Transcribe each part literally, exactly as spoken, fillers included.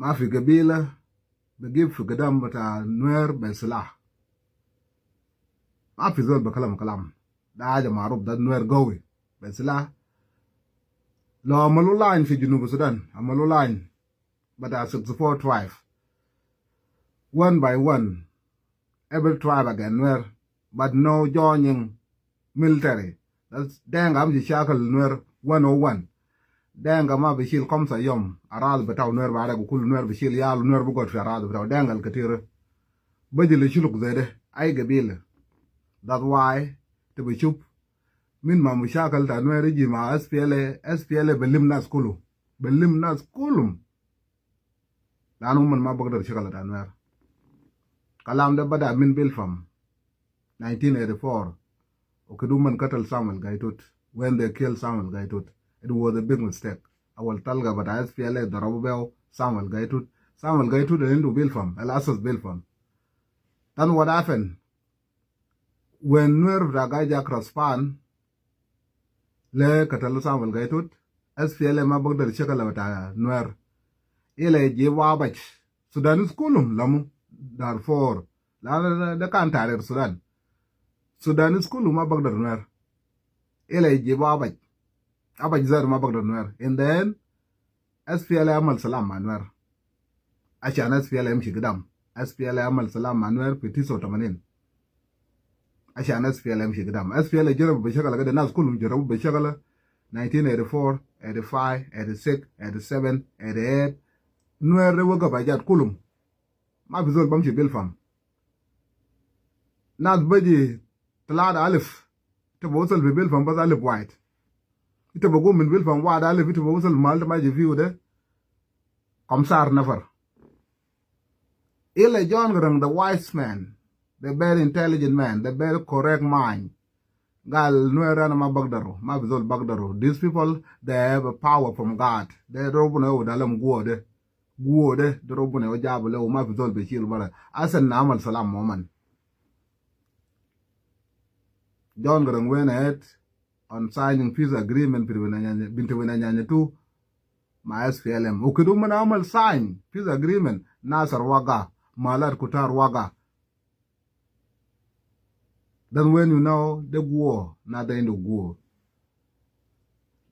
Ma fi gabila bi gib fi gidam bita Nuer be silah. Ma fi zol bi kalam kalam. Da haja maruf, da Nuer gawi be silah. Lo amalu line fi Junub Sudan, amalu line bita sixty-four tribe. One by one, every tribe against Nuer, but no joining military. That's Denga amshi shakal Nuer one oh one. Denga ma bi shil kamsa yom, araz bitao Nuer barek, kul Nuer bi shil yal, Nuer bi got fi araz bitao. Denga al katir. Baji le shuluk zede, ay gabila. That's why, te bi shuf, min ma mushakal ta Nuer iji ma S P L A, S P L A bi lim nas kulu. Bi lim nas kulum. Lanu uman ma bagdar shakal ta Nuer. Kalam de bada min Bilpam, nineteen eighty-four. U kid uman katal Samuel Gai Tut. When they killed Samuel Gai Tut, it was a big mistake. Awal talga bita S P L A darabu bew Samuel Gai Tut. Samuel Gai Tut indu Bilpam, al asas Bilpam. Then what happened? When Nuer bita Gai Jaak respond le katal Samuel Gai Tut, S P L A ma bagdar shakal bita Nuer. Ila jib Abaj. Sudanese kulum lamu Darfur. La, la, la, de kan tarir Sudan. Sudanese kulum ma bagdar Nuer. Ila jib Abaj. Abaj zar ma bagdar Nuer. And then, S P L A amal salam ma Nuer. Ashan S P L A imshi gidam. S P L A amal salam ma Nuer fi tisa wa tamanin. Ashan S P L A imshi gidam. S P L A jarabu bi shakal kede, nas kulum jarabu bi shakal, nineteen eighty-four, eighty-five, eighty-six, eighty-seven, eighty-eight. Nuer de wagaf ajat kulum. Ma fi zol bamshi Bilpam. Nas baji talata alif. Ita bi wasal fi Bilpam bas alif wahid. Ita bi gum min Bilpam wahid alif, ita bi wasal mal ta maji fiu de kamsa nafar. Ila John Garang, the wise man, the very intelligent man, the very correct mind. Gal Nuer ana ma bagdaru, ma fi zol bagdaru. These people, they have a power from God. De Rabuna hu dalahum guwa de. Guwa de, de Rabuna hu jabu lehu, ma fi zol bi shil bara. Asan na amal salam ma uman. John Garang went ahead on signing peace agreement between Anyanya, between Anyanya two ma S P L M. U kede uman amal sign peace agreement, Nasir waga, malat kutar waga. Then when you know de guwa, na de indu guwa.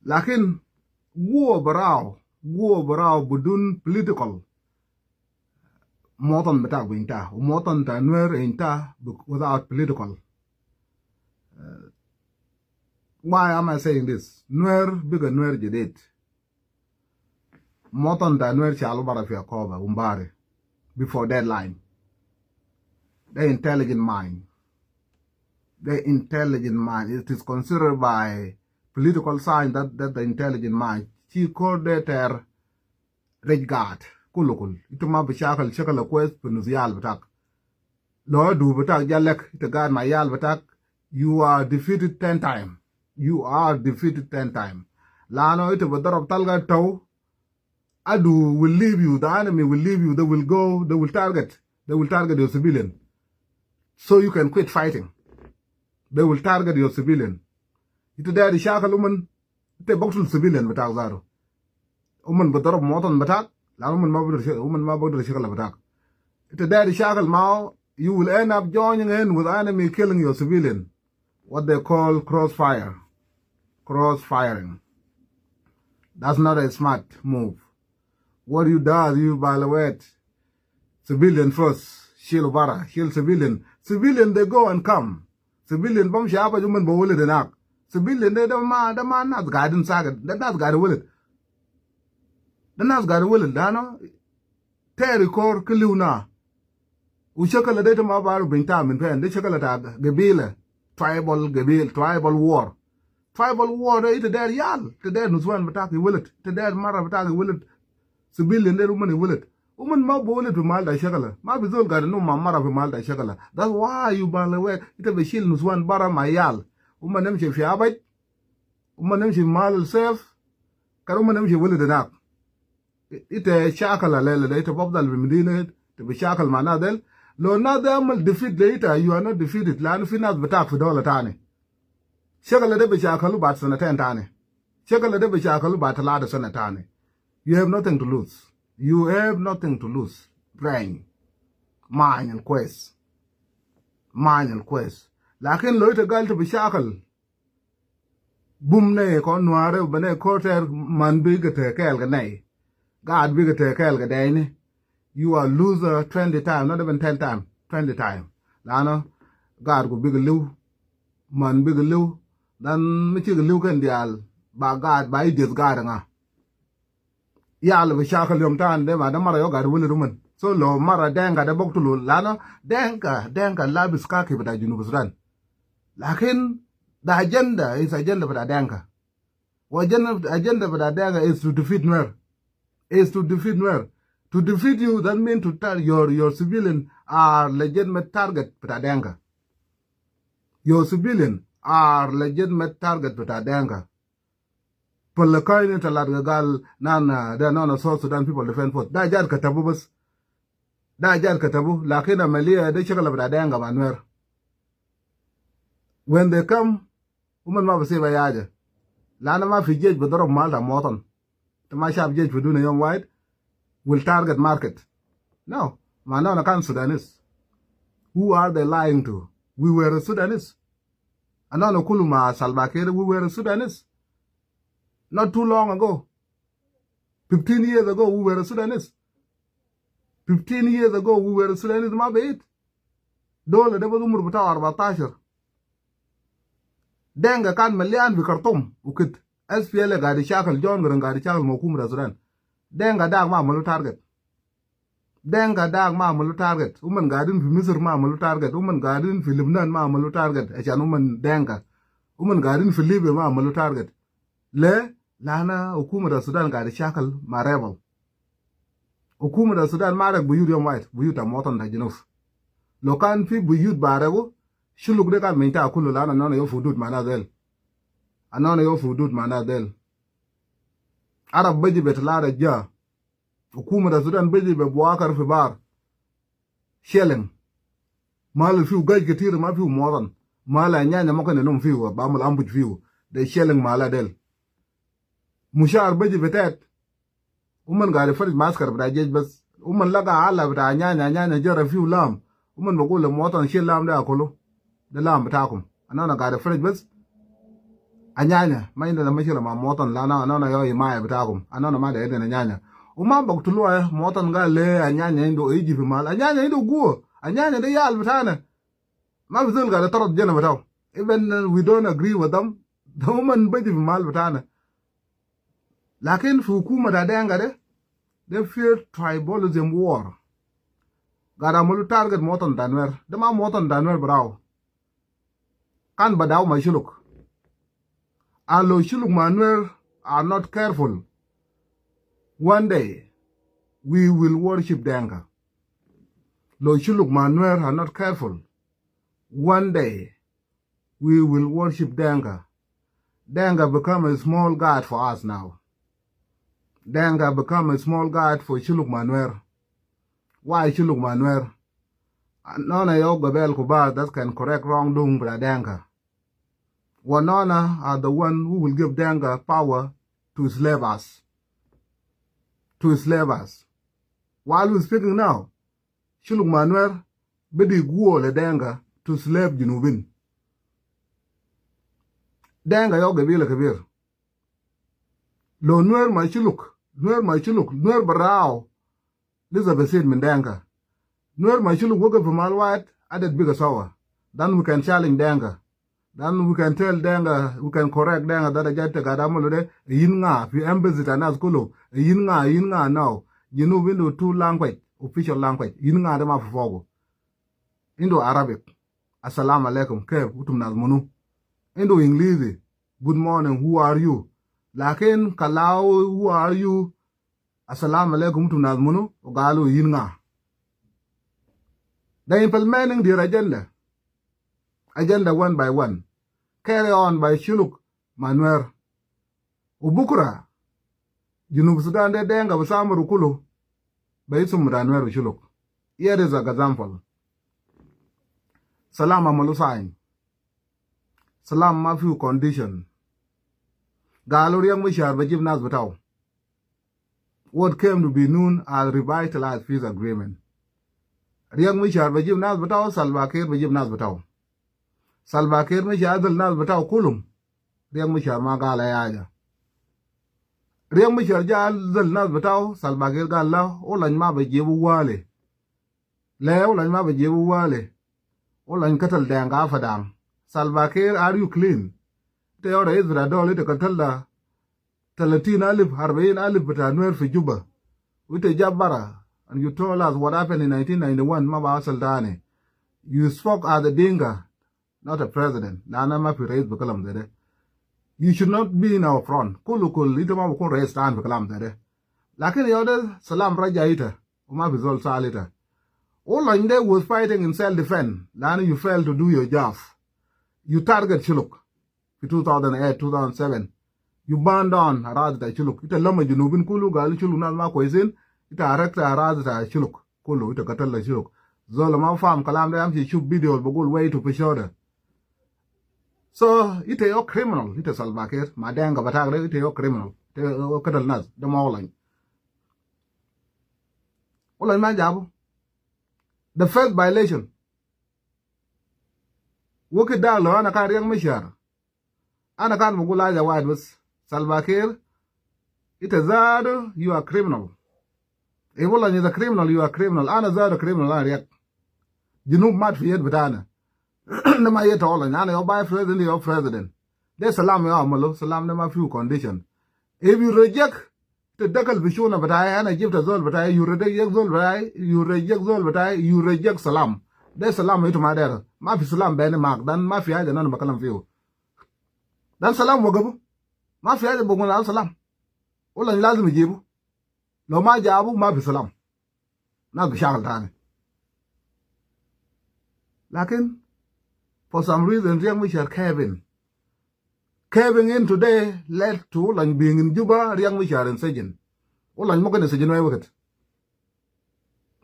Lakin guwa barau, guwa barau bidun political. Muwatan bitak bi inta, u muwatan ta Nuer inta bi, without political. Uh, why am I saying this? Nuer biga Nuer jadid. Muwatan ta Nuer shalu bara fi Akoba, Umbari, before deadline. The intelligent mind. The intelligent mind. It is considered by political science that, that the intelligent mind. Shi kor de ter Rej Gaat. Kulu kul. Ita ma bi shakal shakal kwes fi nus yal bitak. Lo adu bitak jalek, ita gaid ma yal bitak, you are defeated ten time. You are defeated ten time. Lano ita bi darab talga tau, adu will leave you, the enemy will leave you, they will go, they will target, they will target your civilian. So you can quit fighting. They will target your civilian. Ita deri shakal uman, ita baktul civilian bitak zaru. Uman bi darab muwatan bitak, la uman ma bagdar shi-, uman ma bagdar shakal bitak. Ita deri shakal mau, you will end up joining in with enemy killing your civilian. What they call crossfire. Cross firing. That's not a smart move. What you do, you violate civilian first. Shil bara, shil civilian. Civilian, they go and come. Civilian, bam shaba juman bawulid inak. Civilian, de, de ma, de ma nas gaidin sakit. De nas gaid wulid. De nas gaid wulid, dano. Teri kor kiliw na. U shakala de ita ma baru binta min pen. De shakala ta gabila. Tribal gabil, tribal war. Tribal war de ita der yal, ita der nuswan bitak iwilid, ita der mara bitak iwilid. Civilian de uman iwilid. Uman ma bi wilid fi mal ta shakala. Ma bi zol gaid num ma mara fi mal ta shakala. That's why you violate, ita bi shil nuswan bara ma yal. Uman imshi fi Abaj. Uman imshi mal safe. Kan uman imshi wilid inak. Ita shakal alela de, ita bafdal fi Medina, ita bi shakal ma nas del. Lo nas de amal defeat le ita, you are not defeated. Lanu fi nas bitak fi dola tani. Shakal de bi shakalu baad sanatayn tani. Shakal de bi shakalu baad talata sana tani. You have nothing to lose. You have nothing to lose. Rɛny. Many request. Many request. Lakin lo ita gal ta bi shakal. Bum nɛ kɔn nuarɛ bɛ nɛ kɔtɛr man bi kɛ tɛ kɛɛl kɛ nɛy. Gaat bi kɛ tɛ kɛɛl kɛ dɛɛni. You are loser twenty time, not even ten time, twenty time. Lanɔ gaat ku bikɛ liw, man bikɛ liw. Dhan mi cikɛ liw kɛn diaal ba gaat ba idieth gaat ŋa. Yal bi shakal yom tan de ma de mara yɔ gat wili rumen. So lo mara Denka de bok tulu lano Denka, Denka labis kaki bita Junub Sudan. Lakin the agenda is agenda bita Denka. Wa agenda, agenda bita Denka is to defeat Nuer. Is to defeat Nuer. To defeat you, that mean to tell your, your civilian are legitimate target bita Denka. Your civilian are legitimate target bita Denka. Pälɛ käi ni tɛ lat kɛ gal nan, ah, dee nɔnɔ South Sudan People Defense Force. Da jat kɛ tabu bas. Da jat kɛ tabu. Lakin amaliya dee shakal bita Denka ma Nuer. When they come, umɛn ma bi sibɛ yajɛ. Lana ma fi jesh bi dorob mal ta muwatin. Te ma shab jesh fi dunia yom wahid will target market. No. Ma nɔnɔ kan Sudanese. Who are they lying to? We were Sudanese. Anɔnɔ kulu ma Salva Kiir, we were Sudanese. Not too long ago. Fifteen years ago, we were Sudanese. Fifteen years ago, we were Sudanese, ma beit. Dol de bas umur bita arbatashar. Denka kan malian fi Khartoum, u kit. S P L A gadi shakal, John Garang gadi shakal ma hukum bita Sudan. Denka dak ma amalu target. Denka dak ma amalu target. Umɛn gadin fi Misir ma amalu target. Umɛn gadin fi Lebanon ma amalu target. Ashan umɛn Denka. Umɛn gadin fi Libya ma amalu target. Le, lana hukuma ta Sudan gadi shakal ma rebel. Hukuma ta Sudan ma rek biyut yom wahid, biyut ta muwatin ta Junub. Lo kan fi biyut ba regu, Shuluk de kan minta kulu lana anɔnɔ yom fi hudud ma nas del. Anɔnɔ yom fi hudud ma nas del. Arab baji bet lara ja. Hukuma ta Sudan baji be buakar fi bar. Shelling. Mal fiu gaj ketir ma fiu muwatin. Mal anyanya ma kan num fiu, ba mal ambuj fiu. De shelling mala del. Mushar baji betet. Umɛn gadi farij maskar bita jesh bas. Umɛn laga ala bita anyanya, anyanya jara fiu lam. Umɛn bagul le muwatin shil lam de akulu. De lam bitakum. Anɔnɔ gadi farij bas. Anyanya, ma indana mashkila ma muwatin lana, anɔnɔ yom himaya bitakum. Anɔnɔ ma de indana anyanya. Uma baktulu ya, muwatin gal le anyanya indu iji fi mal. Anyanya indu guwa. Anyanya de yal bitana. Ma fi zol gadi tarad jena bitau. Even we don't agree with them. De umɛn baji fi mal bitana. Lakin fi hukuma ta Denka de, de pure tribalism war. Gadi amalu target muwatin ta Nuer. De ma muwatin ta Nuer brau. Kan badau ma Shuluk. And lo Shuluk ma Nuer are not careful, one day we will worship Denka. Lo Shuluk ma Nuer are not careful, one day we will worship Denka. Denka become a small god for us now. Denka become a small god for Shuluk ma Nuer. Why Shuluk ma Nuer? None of your gabel kubar that can correct wrongdoing bita Denka. Wa none are the one who will give Denka power to slave us. To slave us. While we speaking now, Shuluk ma Nuer bidi guo le Denka to slave Junubin. Denka yau gabila kabir. Lo Nuer ma Shuluk, Nuer ma Shuluk, Nuer barau. Lisa besid min Denka. Nuer ma Shuluk wagif fi mal wahid, adet biga sawa. Then we can challenge Denka. Then we can tell Denka, we can correct Denka that ajat te gada amulu de, yin nga, fi embassy ta nas kulu, yin nga, yin nga now. Junub indu two language, official language. Yin nga de ma fi fogu. Indu Arabic. Assalamu alaikum, kef, utum nas munu. Indu English, good morning, who are you? Lakin kalau, who are you? Assalamu alaikum, utum nas munu, u galu yin nga. They implementing their agenda. Agenda one by one. Carry on by Shuluk ma Nuer. U bukra, Junub Sudan de Denka bi samuru kulu, be isum bita Nuer u Shuluk. Here is an example. Salam amalu sign. Salam ma fiu condition. Galu Riek Machar bejib nas bitau. what came to be known as revitalized peace agreement. Riek Machar bɛ jib nas bitaw, Salva Kiir bɛ jib nas bitaw. Salva Kiir mɛ ca dhil nas bitaw kulum. Riek Machar ma gal ɛ haja. Riek Machar ja dhil nas bitaw, Salva Kiir gal la Ulany ma bɛ jibu wali. Lɛ Ulany ma bɛ jibu wali. Ulany katal Dɛŋ ka fadaŋ. Salva Kiir, are you clean? Te yɔr rais bita dol ite katal da talatin alif, arbain alif bita Nuer fi Juba. Wite jab bara, and you told us what happened in nineteen ninety-one, ma ba asal tani. You spoke as a Dinka, not a president. Lana ma fi rais bi kalam zede. You should not be in our front. Kulu kul, ita ma bukun rais tani bi kalam zede. Lakin yode salam raja ita, uma fi zol sal ita. Ulany de was fighting in self defense. Lana you failed to do your job. You target Shuluk. Fi two thousand eight, two thousand seven. You burn down aradi ta Shuluk. Ita lama Junubin kulu gal Shuluk nas ma kwesin. Ita arakta aradi ta Shuluk kulu. Ita katal la Shuluk. Zol ma fam kalam da, amshi shuf video al bagul way to Peshawar. So ita yau criminal. Ita Salva Kiir ma Dɛŋ ka batak da, ita yau criminal. Ita yau katal nas da ma Ulany. Ulany ma jabu. The first violation. Wakit da lo ana kan Riek Machar, ana kan bagul haja wahid bas. Salva Kiir, ita zatu, you are criminal. If Ulany is a criminal, you are criminal. Ana zatu criminal, ana Riek. Junub mat fi yed bitana. Nama yed ta Ulany, ana your vice president, your president. De salam ya amalu, salam de ma few condition. If you reject, ita dakal fi shugul bitai, ana jibta zol bitai, you reject zol bitai, you reject zol bitai, you reject salam. De salam ita ma dera. Ma fi salam beni mak, dan ma fi haja ana bakalam fiu. Dan salam wagabu. Ma fi haja bagul ana salam. Ulany lazim ijibu. Lo ma jabu, ma fi salam. Nas bi shakal tani. Lakin, for some reason, Riek Machar caving. Caving in today led to Ulany being in Juba, Riek Machar in sijin. Ulany mumkin in sijin wai wakit.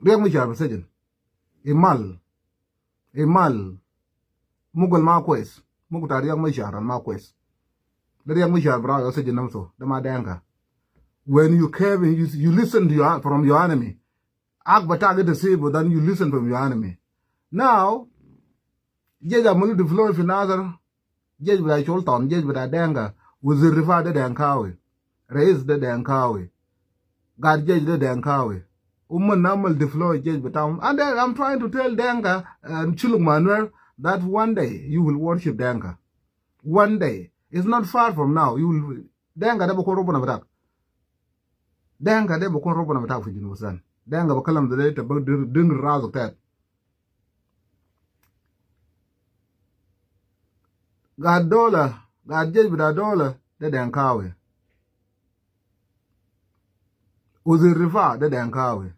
Riek Machar in sijin. Imal. Imal. Mugul ma kwes. Mugul ta Riek Machar ma kwes. Da Riek Machar bra yau sijin namso. Da ma Dɛŋ ka. When you caving, you, you listen to your, from your enemy. Ak batak ita sibu, then you listen from your enemy. Now, jesh amalu deploy fi Nasir, jesh bita Sultan, jesh bita Dɛŋ ka, wazir difa de Dɛŋkawi, rais de Dɛŋkawi, gad jesh de Dɛŋkawi. Uman amal deploy jesh bita. And then I'm trying to tell Dɛŋ ka, um, Shuluk ma Nuer, that one day you will worship Dɛŋ ka. One day. It's not far from now. You will, Dɛŋ ka de bukun Rabuna bitak. Dɛŋ ka de bukun Rabuna bitak fi Junub Sudan. Dɛŋ ka bakalam zede, ita bak dir, din razu tet. Gad dola, gad jesh bita dola, de Dɛŋkawi. Wazir difa de Dɛŋkawi.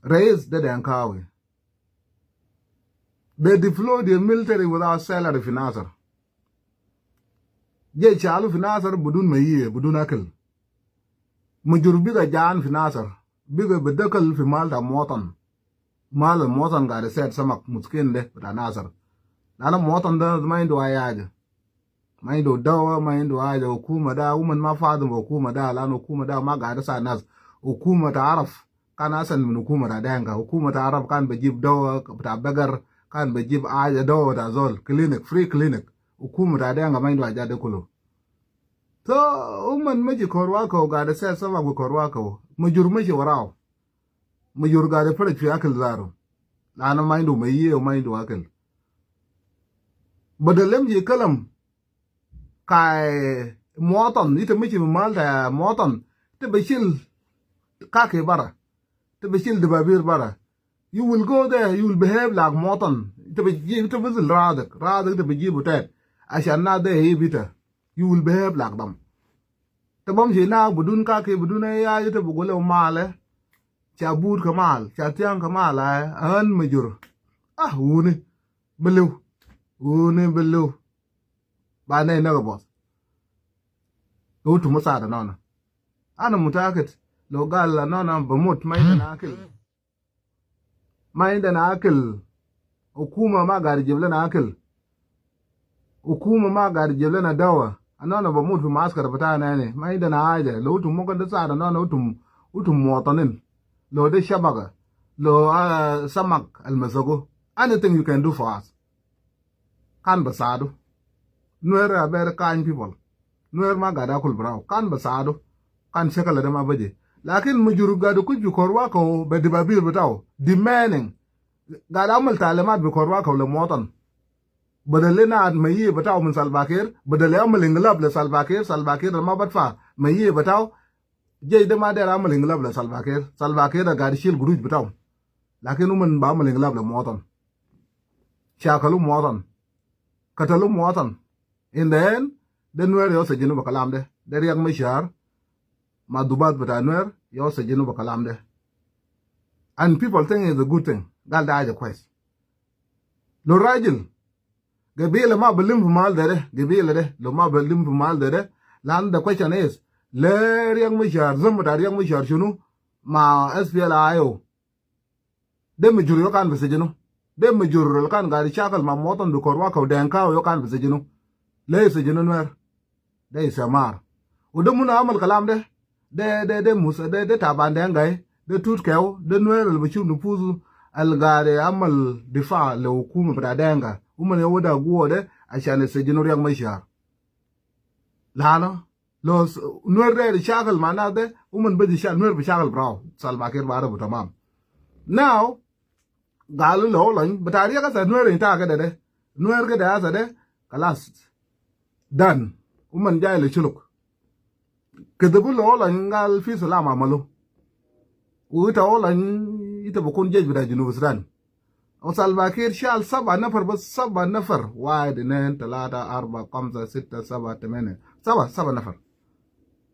Rais de Dɛŋkawi. They deploy their military without salary fi Nasir. Jesh shalu fi Nasir bidun mayiye, bidun akil. Mujur biga jan fi Nasir. Biga bidakal fi mal ta muwatan. Mal al muwatan gad isid samak miskin de bita Nasir. Lana muwatan de ma indu ay haja. Ma indu dawa, ma indu haja. Hukuma da, uman ma fadum hukuma da, lana hukuma da ma gad sa nas. Hukuma ta Arab kan asan min hukuma ta Dɛŋ ka. Hukuma ta Arab kan bajib dawa bita begar, kan bajib haja, dawa ta zol, clinic, free clinic. Hukuma ta Dɛŋ ka ma indu haja de kulu. So, uman mashi kor wa ko, gad isid samak bi kor wa ko. Mujur mashi warau. Mujur gad ifarij fi akil zatu. Lana ma indu mayiye, ma indu akil. Badal yamshi kalam kai muwatan, ita mashi mal ta muwatan, ita bishil kaki bara, ita bishil dibabir bara. You will go there, you will behave like muwatan. Ita biji-, ita bizil radak, radak ita bijibu tet. Ashan nas de ihibu ita. You will behave like them. Ita bamshi na bidun kaki, bidun ay haja, ita bugul le male. Sha but ka mal, sha tiang ka mal, ay, an mujur. Ah, wuni. Belew. Wuni belew. Ba nai naga bos. Utu musada nona. Ana mutakid. Lo gal la nona bamut, ma indana akil. Ma indana akil. Hukuma ma gad ijib lena akil. Hukuma ma gad ijib lena dawa. Nɔnɔ bɛ mut fi maskar bita nɛni. Ma inda na haja. Lo utum mumkin de saada nɔnɔ utum, utum muwatanin. Lo de shabaka. Lo, ah, samak al masaku. Anything you can do for us. Kan bɛ saadu. Nuer are very kind people. Nuer ma gada kul brau. Kan bɛ saadu. Kan shakal de ma baje. Lakin mujuru gadu kuj bi kor wako bɛ dibabir bitau. Demanding. Gada amal talimat bi kor wako le muwatan. Badal le naad mayi bitau min Salva Kiir. Badal le amal inglab le Salva Kiir. Salva Kiir ma badfa mayi bitau. Jesh de ma der amal inglab le Salva Kiir. Salva Kiir da gadi shil guruj bitau. Lakin uman ba amal inglab le muwatan. Shakalu muwatan. Katalu muwatan. In the end, de Nuer yau sajinu ba kalam de. De Riek Machar ma dubat bita Nuer yau sajinu ba kalam de. And people think it's a good thing. Gal da haja kwes. Lo rajil. Gabila ma balim fi mal de de. Gabila de. Lo ma balim fi mal de de. Lan the question is, le Riek Machar, zam bita Riek Machar shunu ma S P L A I O. De mujuru yau kan bi sijinu. De mujuru lo kan gadi shakal ma muwatan bi kor wako Denka yau kan bi sijinu. Le sijinu Nuer. De istimar. Ude munu amal kalam de. De, de, de Musa, de, de Taban Deng Gai, de Tut Kew, de Nuer al bashuf nufusu al gadi amal difa le hukuma bita Denka. Uman yau wada guwa de, ashan sijinu Riek Machar. Lano, lo s-, Nuer de shakal ma nas de, uman baji sha-, Nuer bi shakal brau. Salva Kiir bi arabu tamam. Now, galu lo lany, bita Riek asa Nuer inta kede de. Nuer kede asa de, kalas. Dan, uman jai le Shuluk. Kede bu lo lany gal fi salam amalu. Wa ita lo lany, ita bikun jesh bita Junub Sudan. Wa Salva Kiir shal saba nafar bas, saba nafar. Wahid, inen, talata, arba, kamsa, sitta, saba, tamania. Saba, saba nafar.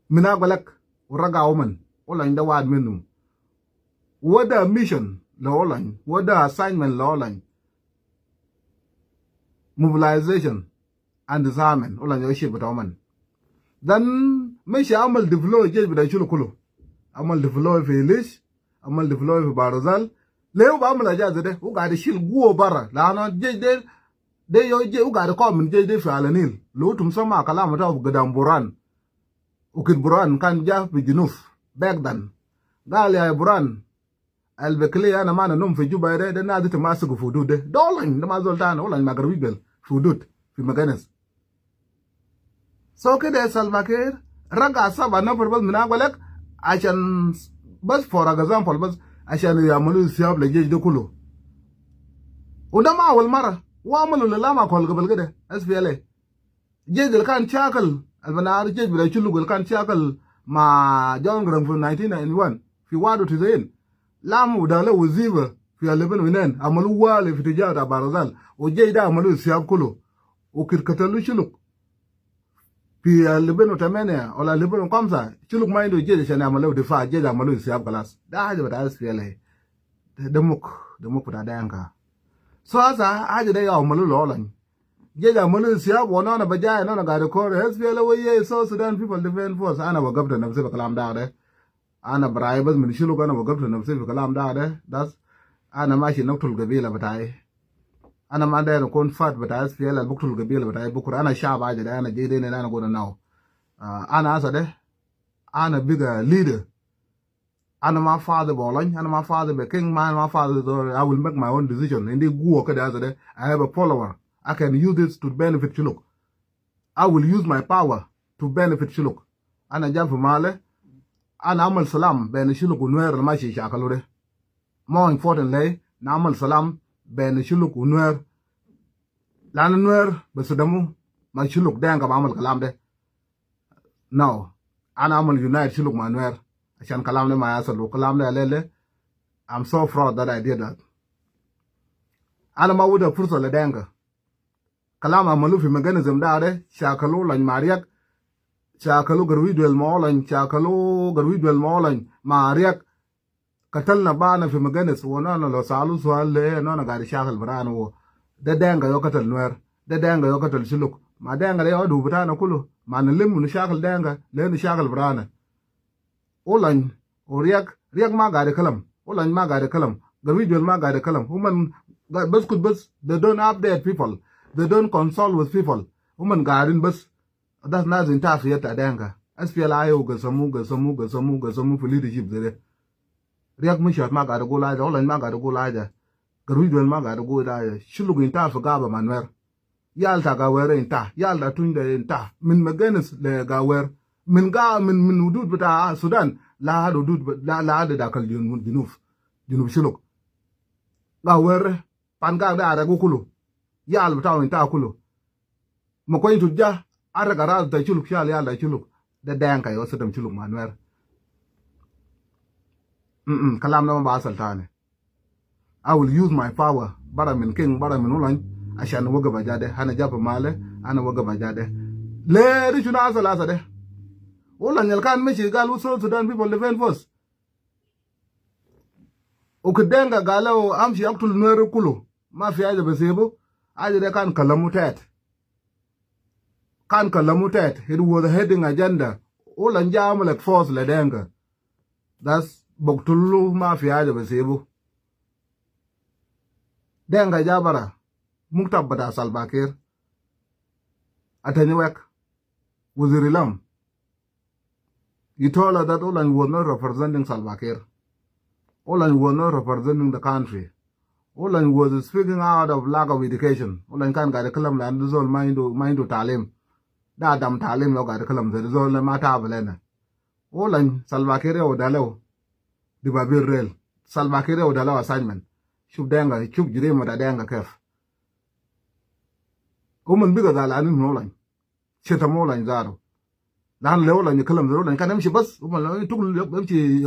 Min agwalak, wa raga uman. Lo lany de wahid minum. Wada mission lo lany, wada assignment lo lany. Mobilization and disarmament, lo lany yau shil bita uman. Then, mashi amal deploy jesh bita Shuluk kulu. Amal deploy fi Ilish, amal deploy fi Bahr el Ghazal. Le hu bi amal haja ze de, hu gadi shil guwa bara. Lano jesh de, de yau jesh, hu gadi kawmin jesh de fi Ala Nil. Lo utum sama kalam bita Gadam Buran. Wakit Buran kan ja fi Junub. Back then. Gal ya Buran. Al bi kili ana ma ana num fi Juba de, de nas de ta masiku fi hudud de. De lo lany, de ma zol tani, lo lany ma Garwij Bel fi hudud, fi Maganes. So kede Salva Kiir, raga saba nafar bas min agwalak, ashan bas for example, bas ashan yamalu insihab le jesh de kulu. Wa de ma awal mara, wa amalu le Lamakol gabal kede, S P L A. Jesh al kan shakal, al bi naru jesh bita Shuluk al kan shakal ma John Garang fi nineteen ninety-one, fi wahid wa tis'in. Lamu da le wazifa fi eleven oh nine, amalu wale fi tijah ta Bahr el Ghazal. Wa jesh de amalu insihab kulu. Wa kit katalu Shuluk. Fi eleven oh tamania, wala eleven oh kamsa, Shuluk ma indu jesh ashan amalu difa, jesh amalu insihab kalas. De haja bita S P L A. De, de muk, de muk bita Denka. So asa, haja de yau amalu lo lany. Jesh amalu insihab wa nana bajaya nana gadi kor. S P L A wa ye South Sudan People Defense Force. Ana wagabta nafsi fi kalam da de. Ana barayi bas min Shuluk, ana wagabta nafsi fi kalam da de. Das, ana mashi naktul gabila bitai. Ana ma deru kun fat bita S P L A buktul gabila bitai bukra. Ana shab haja de, ana jesh de ne ana gona now. Ah, ana asa de, ana biga leader. Ana ma fadi bi lo lany, ana ma fadi bi king, ma, ana ma fadi zol, I will make my own decision. Indi guwa kede asa de, I have a follower. I can use this to benefit Shuluk. I will use my power to benefit Shuluk. Ana ja fi male, ana amal salam ben Shuluk wa Nuer al mashi shakalu de. More important le, na amal salam ben Shuluk wa Nuer. Lanu Nuer bi sidamu ma Shuluk, Denka bi amal kalam de. No. Ana amal unite Shuluk ma Nuer. Ashan kalam de ma yasal, wa kalam de alele. I'm so proud that I did that. Ana ma wada fursa le Denka. Kalam amalu fi mechanism da de, shakalu lany ma Riek, shakalu Garwij Bel ma lo lany, shakalu Garwij Bel ma lo lany ma Riek. Katalna bana fi Maganes, wa nana lo salu sual le, nana gadi shakal barana wa. De Denka yau katal Nuer, de Denka yau katal Shuluk. Ma Denka de yau adu bitana kulu, ma nalim nu shakal Denka, le nu shakal barana. Wa lany, wa Riek, Riek ma gadi kalam, wa lany ma gadi kalam, Garwij Bel ma gadi kalam. Uman ga-, bas kut bas, they don't update people, they don't consult with people. Uman gadin bas. That's nothing tough yet ta Denka. S P L A I O gasamu, gasamu, gasamu, gasamu fi leadership zede. Riek Machar ma gat gol haja, Olany ma gat gol haja. Garwij Duel ma gat gol haja. Shuluk inta fi gaba ma Nuer. Yal ta Gawer inta, yal ta Tuny de inta. Min Magenis le Gawer. Min ga, min, min hudud bita Sudan. La had hudud, la, la had dakal Junub, Junub, Junub Shuluk. Gawer, Pangak de aregu kulu. Yal bita inta kulu. Ma kony tut ja, areg aras ta Shuluk, shal yal ta Shuluk. De Denka yo sitam Shuluk ma Nuer. Mm-mm, kalam de ma ba asal tani. I will use my power. Bara min King, bara min Olany. Ashan wagaba jade. Ana japa male, ana wagaba jade. Le, ri shunu asal asa de. Olany al kan mashi gal wu South Sudan People Defense Force. Wu kede Denka gal wu amshi aktul Nuer kulu. Ma fi haja bisibu. Haja de kan kalamu tet. Kan kalamu tet. It was a hidden agenda. Olany ja amul expose le Denka. That's buktulu ma fi haja bisibu. Denka ja bara. Muktab bita Salva Kiir. Atany Wek. Wazir Ilam. He told us that Olany was not representing Salva Kiir. Olany was not representing the country. Olany was speaking out of lack of education. Olany kan gat kalam la andu zol ma indu, ma indu talim. Da adam talim lo gat kalam zol ma tabu lena. Olany Salva Kiir ya wada lew. Di babir rel. Salva Kiir ya wada lew assignment. Shuf Denka, shuf jirima ta Denka kef. Uman biga zalanin min Olany. Sheta ma Olany zaro. Lan le Olany kalam zaro Olany kan amshi bas. Uman le tukul amshi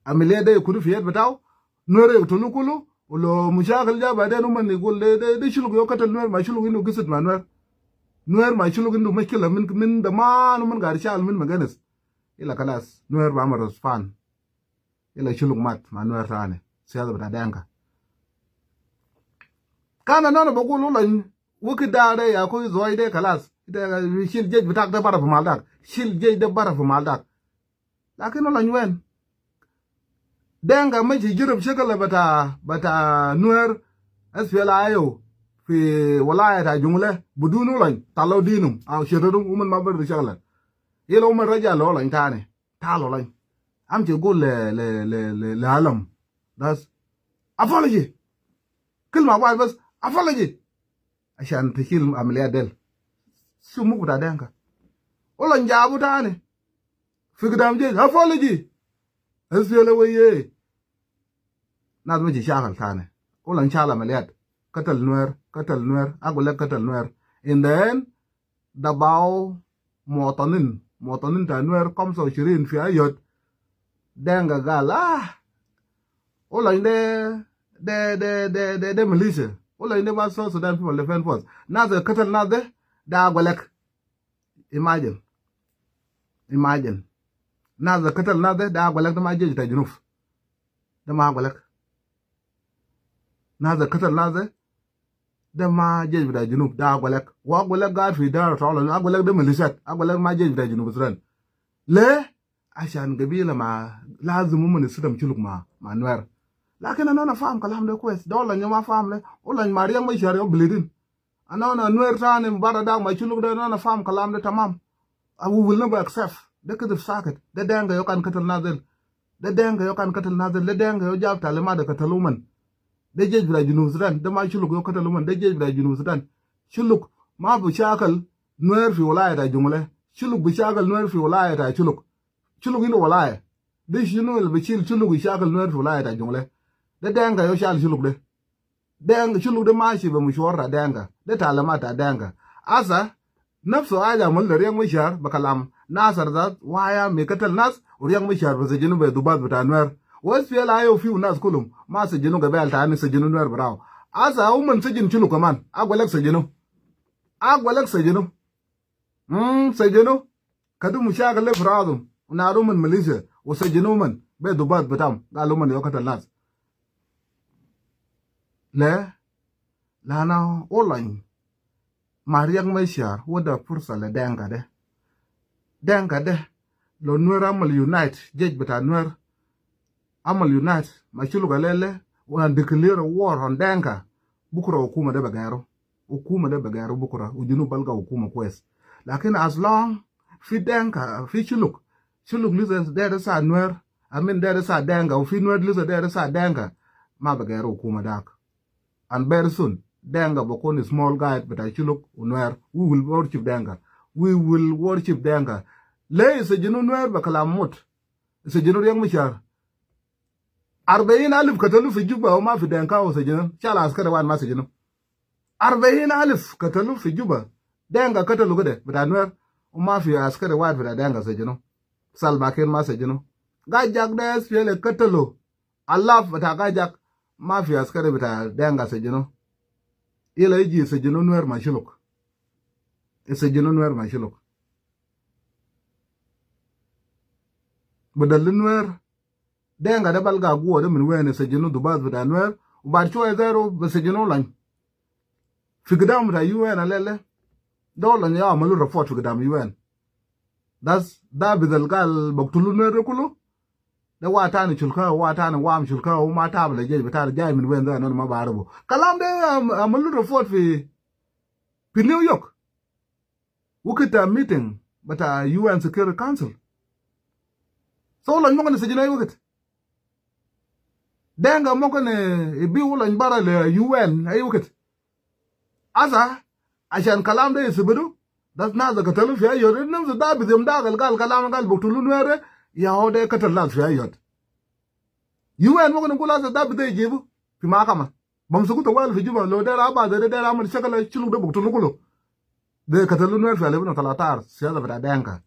amiliya de kulu fi yed bitau. Nuer yaktulu kulu. Ulo mushakil ja baden uman igul de, de, de Shuluk yo katal Nuer ma Shuluk indu gisit ma Nuer. Nuer ma Shuluk indu mashkila min, min daman uman gari shal min Magenis. Ila kalas. Nuer ba amul respond. Ila Shuluk mat ma Nuer tani. Siyasa bita Denka. Kan ana bagul Olany wiki da de ya ko zoi de kalas. Ita shil jej bitak de bara fi mal dak. Shil jej de bara fi mal dak. Lakin Olany wen? Denka mashi jirib shakal bita, bita Nuer S P L A I O fi walaya ta Jungle. Budun Olany. Talo dinum. Aw shetadum uman ma bar shakal. Ila uman raja lo Olany tani. Tal Olany. Amshi gul le, le, le, le, le alam. That's apology. Kilma wahid bas, apology. Ashan tashil amaliyat del. Shuf muk bita Denka. Olany jabu tani. Fi gidam jej, apology. S P L A I O. Nas mashi shakal tani. Olany shal amaliyat. Katal Nuer, katal Nuer, agul lek katal Nuer. In the end, dabau muwatanin, muwatanin ta Nuer kamsa wa ishirin fi Ayod. Denka gal, ah, Olany de, de, de, de, de, de militia. Olany de ma South Sudan People Defense Force. Nas katal nas de, de agwelek. Imagine. Imagine. Nas katal nas de, de agwelek, de ma jesh ta Junub. De ma agwelek. Nas katal nas de, de ma jesh bita Junub, de agwelek. Wa agwelek gaid fi dara ta Olany, agwelek de militiat, agwelek ma jesh bita Junub Sudan. Le, ashan gabila ma, lazim uman sitam Shuluk ma, ma Nuer. Lakin ana, ana faham kalam de kwes. De Olany ma faham le. Olany ma Riek Machar yo bilidin. Ana, ana Nuer tani bara dak ma Shuluk de, ana, ana faham kalam de tamam. Uh, we will never accept. De kidib sakit. De Denka yo kan katal nas del. De Denka yo kan katal nas del. De Denka yo jab talimat de katal uman. De jesh bita Junub Sudan. De ma Shuluk yo katal uman. De jesh bita Junub Sudan. Shuluk ma bi shakal Nuer fi walaya ta Jungle. Shuluk bi shakal Nuer fi walaya ta Shuluk. Shuluk indu walaya. De shunu al bi shil Shuluk bi shakal Nuer fi walaya ta Jungle? De Denka yo shal Shuluk de. Denka, Shuluk de mashi be mushuwar ta Denka. De talimat ta Denka. Asa, nafsu haja amal le Riek Machar be kalam Nasir zat, waya mi katal nas, u Riek Machar be sijinu be dubat bita Nuer. Wa S P L A I O fiu nas kulum, ma sijinu gabel tani, sijinu Nuer bitau. Asa uman sijin Shuluk kaman, agwelek sijinu. Agwelek sijinu. Mm, sijinu. Kadu mushakil le fi rasum. Unaru uman militia. Wa sijinu uman. Be dubat bitam. Gal uman yo katal nas. Le, lana Olany ma Riek Machar wada fursa le Denka de. Denka de. Lo Nuer amal unite, jesh bita Nuer amal unite ma Shuluk alele, wa declare war on Denka. Bukura hukuma de be geru. Hukuma de be geru bukura. U Junub balga hukuma kwes. Lakin as long fi Denka, fi Shuluk, Shuluk lisa deri sa Nuer, I mean deri sa Denka, u fi Nuer lisa deri sa Denka, ma bi gairu hukuma dak. And very soon, Denka bi kun small guide bita Shuluk u Nuer. We will worship Denka. We will worship Denka. Le isijinu Nuer bi kalam mut. Isijinu Riek Machar. Arbain alif katalu fi Juba u ma fi Denka u sijinu. Shala askari wahid ma sijinu. Arbain alif katalu fi Juba. Denka katalu kede bita Nuer. U ma fi askari wahid bita Denka sijinu. Salva Kiir ma sijinu. Gajak de S P L A katalu. Alaf bita Gajak, ma fi askari bita Denka sijinu. Ila iji sijinu Nuer ma Shuluk. Sijinu Nuer ma Shuluk. Badal Nuer, Denka de balga guwa de min wen sijinu dubat bita Nuer, u bad shuwa zero bi sijinu Lany. Fi gidam bita U N alele. De Lany ya amalu report fi gidam U N. Das, da bidal gal baktulu Nuer de kulu. De wa tani Shulka, wa tani wam Shulka, u ma tab le jesh bita jai min wen da, nana ma barifu. Kalam de am-, amalu report fi, fi New York. Wakit ta meeting bita U N Security Council. So Lany mumkin sijinu ay wakit. Denka mumkin, eh, ibiu Lany bara le U N ay wakit. Asa, ashan kalam de isibidu, das nas katalu fi Ayod, nimsu da bidem da gal, gal kalam gal baktulu Nuer, ya ho de katal nas fi Ayod. U N mumkin gul asa da bide jibu fi mahkama. Bamsuku tawali fi Juba, lo dera aba de dera amal shakal Shuluk de baktulu kulu. De katalu Nuer fi alif na talatar, siyasa bita Denka.